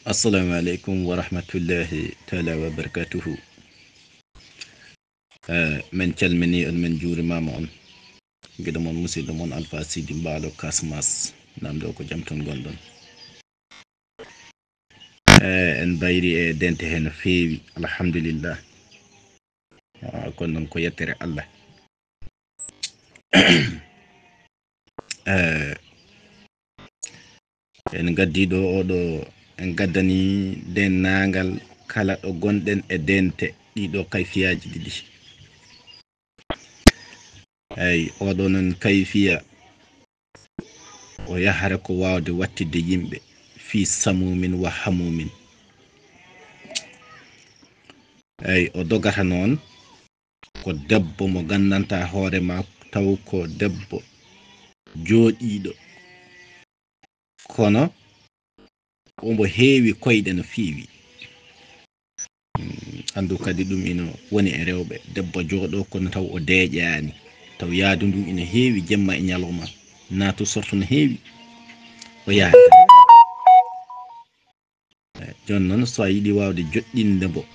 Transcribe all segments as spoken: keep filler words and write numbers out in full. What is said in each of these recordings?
Assalamu aleykum wa rahmatullahi taala wa barakatuhu. Eh, min calmini on, min juurimaama on. Giɗo mon, musidɗo mon, Alpha Sidi Mbaalo Kasmas. Namdo ko jam ton gonɗon. Eh, en mbayri e dente he no feewi, alhamdulillah. Ah, kono noon ko yettere Allah. Eh, en ngaddi ɗo oɗo, en ngaddani denndaangal kala ɗo gonɗen e dente ɗiɗo kayfiyaaji ɗiɗi. Eyi, oɗo noon kayfiya, o yahara ko waawde wattidde yimɓe fii samuumin wa hamuumin. Eyi, o dogata noon ko debbo mo nganndantaa hoore maa, taw ko debbo jooɗiiɗo. Kono omo heewi koyɗe no feewi. Mm, anndu kadi ɗum ina woni e rewɓe, debbo jooɗo kono taw o deeƴaani, taw yaadu ndu ina heewi jemma e ñalawma, naatu sorto no heewi, o yaha. Eh, jooni noon, so a yiɗi waawde joɗɗinde mbo,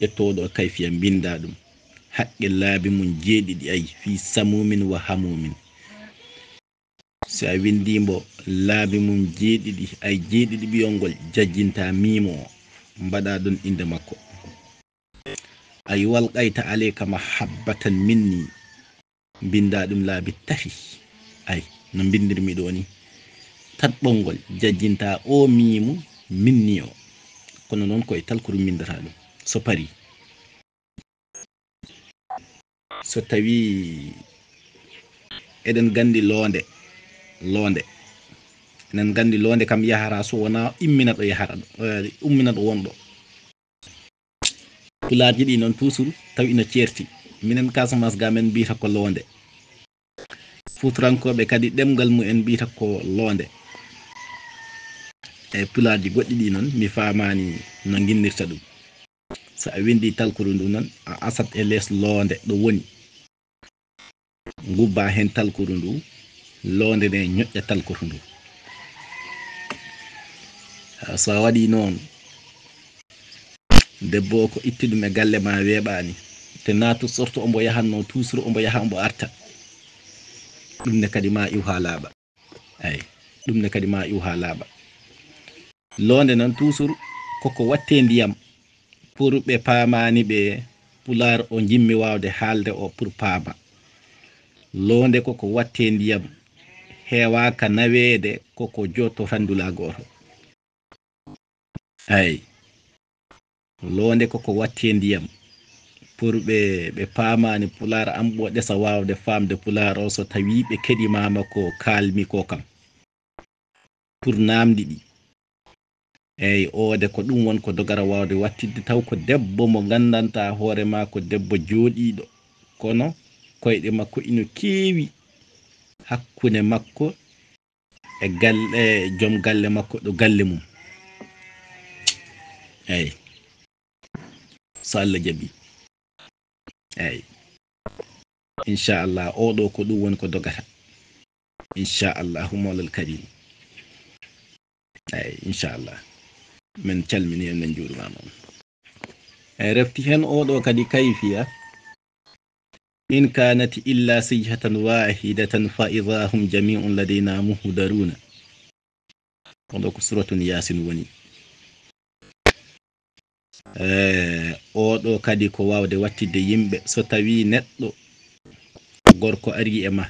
ƴettooɗo kayfiya, mbinnda ɗum haqqe laabi mum jeeɗiɗi, ay, fii samuumin wa hamuumin. Si a winndii mbo laabi mum jeeɗiɗi, ay, jeeɗiɗi ɓiyol ngol, jajjinta miimo o, mbaɗa ɗon innde makko. Ay, walqayta aleyka mahabbatan minni, mbinnda ɗum laabi tati. Ay, no mbinndirmi ɗo ni. Taɓɓol ngol, jajjinta o miimu minni o. Kono noon ko e talkuru mbinndata ɗum, so parii. So tawii eɗen nganndi loonde, loonde. Eɗen nganndi loonde kam yahara so wonaa immina ɗo yahara ɗo, eh, ummina ɗo wonɗo. Pulaarji ɗi noon toujours tawi ina ceerti. Minen Casamance ga men mbiyata ko loonde. Fuuturankooɓe kadi ɗemngal mumen mbiyata ko loonde. E pulaarji goɗɗi ɗi noon mi faamaani no nginndirta ɗum. So a winndi talkuru ndu noon, a asat e les loonde ɗo woni. Ngubba heen talkuru ndu, loonde nde ñoƴƴa talkuru ndu. So a waɗii noon, debbo o ko itti ɗum e galle ma weeɓaani. Te naatu sorto ombo yahanno, toujours ombo yaha ombo arta. Ɗum ne kadi ma iw haa laaɓa. Eyi, ɗum ne kadi ma iw haa laaɓa. Loonde noon toujours koko watte ndiyam pour ɓe paamaani ɓe pulaar o njimmi waawde haalde o pour paama. Loonde koko watte ndiyam, heewaaka naweede koko jooto ranndula gooto. Eyi. Loonde koko watte ndiyam. Pour ɓe, ɓe paamaani pulaar am ɓo ɗesa waawde faamde pulaar o so tawii ɓe keɗimaama ko kaalmi ko kam. Pour naamndi ɗi. Eyi, oode ko ɗum won ko dogara waawde wattidde taw ko debbo mo nganndantaa hoore maa ko debbo jooɗiiɗo. Kono koyɗe makko ina keewi hakkunde makko e galle, e joom galle makko ɗo galle mum. Eyi. So Allah jaɓi. Eyi. Inchallah, oɗo ko ɗum woni ko dogata. Inchallahu mawlal karim. Eyi, inchallah. Min calmini on, min njuurimaama on. Eyi, refti heen oɗo kadi kayfiya. In kanat illa sayhatan wahidatan fa idha hum jami'un ladayna muhdaruna. Kono ko suratun Yasin woni. Eh, oɗo kadi ko waawde wattidde yimɓe. So tawii neɗɗo gorko arii e ma,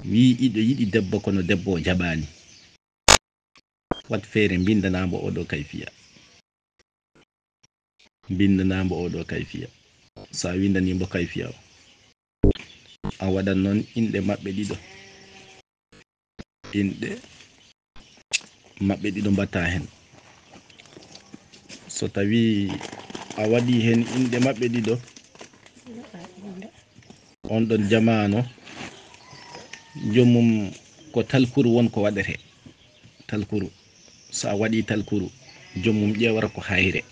wii iɗo yiɗi debbo, kono debbo o jaɓaani. Waɗ feere, mbinndanaa mbo oɗo kayfiya. Mbinndanaa mbo oɗo kayfiya. So a winndanii mbo kayfiya o, a waɗan noon inɗe maɓɓe ɗiɗo. Inɗe maɓɓe ɗiɗo mbaɗta heen. So tawii a waɗii heen inɗe maɓɓe ɗiɗo, on ɗon jamaano, joomum ko talkuru won ko waɗetee. Talkuru, so a waɗii talkuru, joomum ƴeewata ko hayre.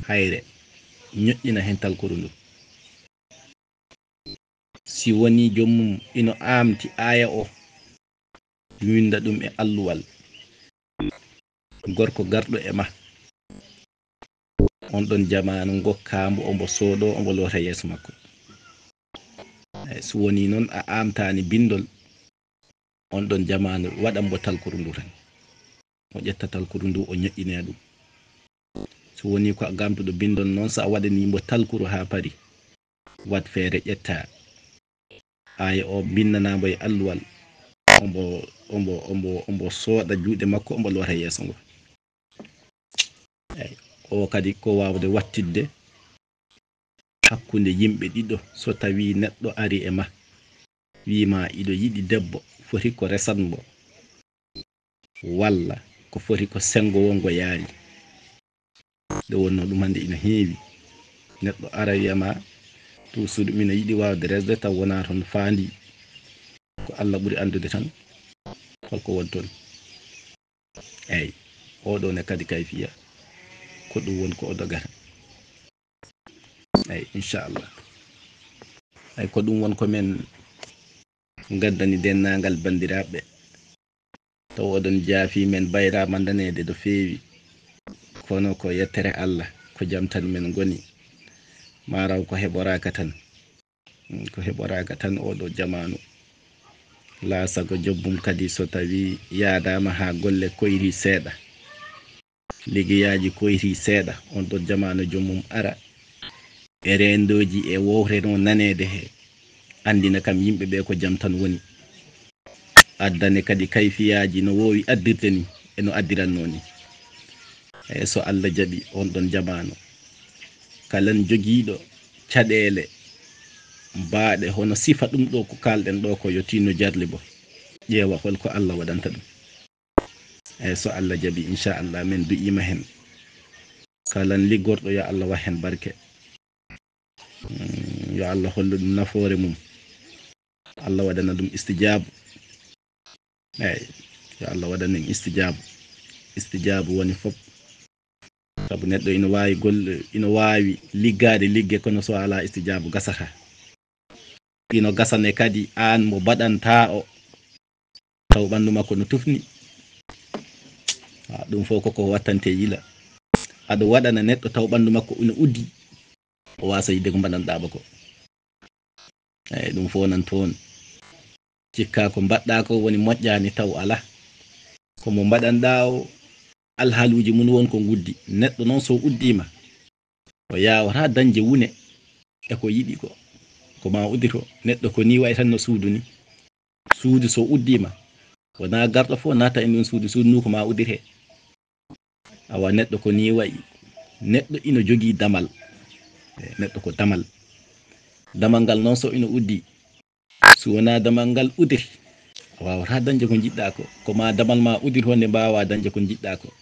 Hayre, ñoƴƴina heen talkuru ndu. Si wonii joomum ino aamti aaya o, winda ɗum e alluwal. Gorko garɗo e ma, on ɗon jamaanu, ngokkaa mbo, ombo soodo, ombo loota yeeso makko. Eh, so woni noon a aamtaani binndol, on ɗon jamaanu waɗan mbo talkuru ndu tan. O ƴetta talkuru ndu, o ñoƴƴina ɗum. So woni ko a gaamtuɗo binndol noon, so a waɗanii mbo talkuru haa pari, waɗ feere ƴetta aaya o, binnanaa mbo e alluwal, ombo, ombo, ombo, ombo sooda juuɗe makko, ombo loota yeeso ngo. Eey, o kadi ko waawde wattidde hakkunde yimɓe ɗiɗo, so tawii neɗɗo ari e ma, wii ma iɗo yiɗi debbo, foti ko resat mbo, walla ko foti ko senngo wongo yaali. Nde wonnoo ɗum hannde ina heewi. Neɗɗo ara wiya ma, "Tuusuɗo, mino yiɗi waawde resde, taw wonaa toon faandi." Ko Alla ɓuri anndude tan holko woni toon. Eey, oɗo ne kadi kayfiya, ko ɗum woni ko o dogata. Eey, inchallah. Eey, ko ɗum woni ko men ngaddani denndaangal banndiraaɓe. Taw oɗon jaafi men bayraama ndaneede no feewi. Kono ko yettere Alla, ko jam tan men ngoni. Maaraw ko heɓoraaka tan. Mm, ko heɓoraaka tan oɗo jamaanu. Laa sago jobbum kadi so tawi yaadaama haa golle koyri seeɗa. Ligeyaaji koyri seeɗa, on ɗon jamaanu joomum ara e reendooji e wowre no naneede he, anndina kam yimɓe ɓe ko jam tan woni. Addane kadi kayfiyaaji no woowi addirde ni, e no addirannoo ni. E so Alla jaɓi on ɗon jamaanu, kalan jogiiɗo caɗeele baaɗe hono sifa ɗum ɗo ko kaalɗen ɗo ko, yo tinno jarlibo, ƴeewa hol ko Alla waɗanta ɗum. Eey, so Alla jaɓi, inchallah, men du'iima heen. Kalan liggorɗo, yo Alla wa heen barke. Mm, yo Alla hollu ɗum nafoore mum. Alla waɗana ɗum istijaabu. Eey, yo Alla waɗan en istijaabu. Istijaabu woni fof. Sabu neɗɗo ina waawi golle, ina waawi liggaade ligge, kono so alaa istijaabu, gasata. Ino gasane kadi aan mo mbaɗantaa o, taw ɓanndu makko no tufni. Ah, ɗum fof koko wattante yila. Aɗa waɗana neɗɗo taw ɓanndu makko ina uddi, o waasa yidde ko mbaɗanɗaa mo ko. Eey, ɗum fof nan toon. Cikkaa ko mbaɗɗaa ko woni moƴƴaani taw alaa. Ko mo mbaɗanɗaa o, alhaaluuji mum won ko nguddi. Neɗɗo noon so uddiima, o yaawataa dañde wune e ko yiɗi ko, ko ma uddito. Neɗɗo ko nii wayi tan no suudu ni. Suudu so uddiima, wonaa garɗo fof naata e ndun suudu, suudu ndu ko ma udditee. Awa neɗɗo ko nii wayi. Neɗɗo ina jogii damal. Eh, neɗɗo ko damal. Damal ngal noon so ina uddi, so wonaa damal ngal udiri, a waawataa dañde ko njiɗɗaa ko. Ko ma damal ma udir honde mbaawaa dañde ko njiɗɗaa ko.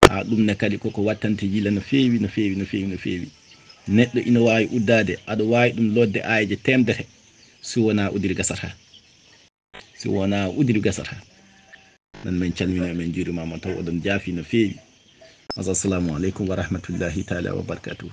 Haa ɗum ne kadi koko wattante yila no feewi, no feewi, no feewi, no feewi. Neɗɗo ina waawi uddaade, aɗa waawi ɗum lootde aayeeje teemedere, si wonaa udiri gasataa. Si wonaa udiri gasataa. Nan men calmina, men njuurima mo, taw oɗon jaafi no feewi. Assalamu aleykum wa rahmatullahi taala wa barakatuhu.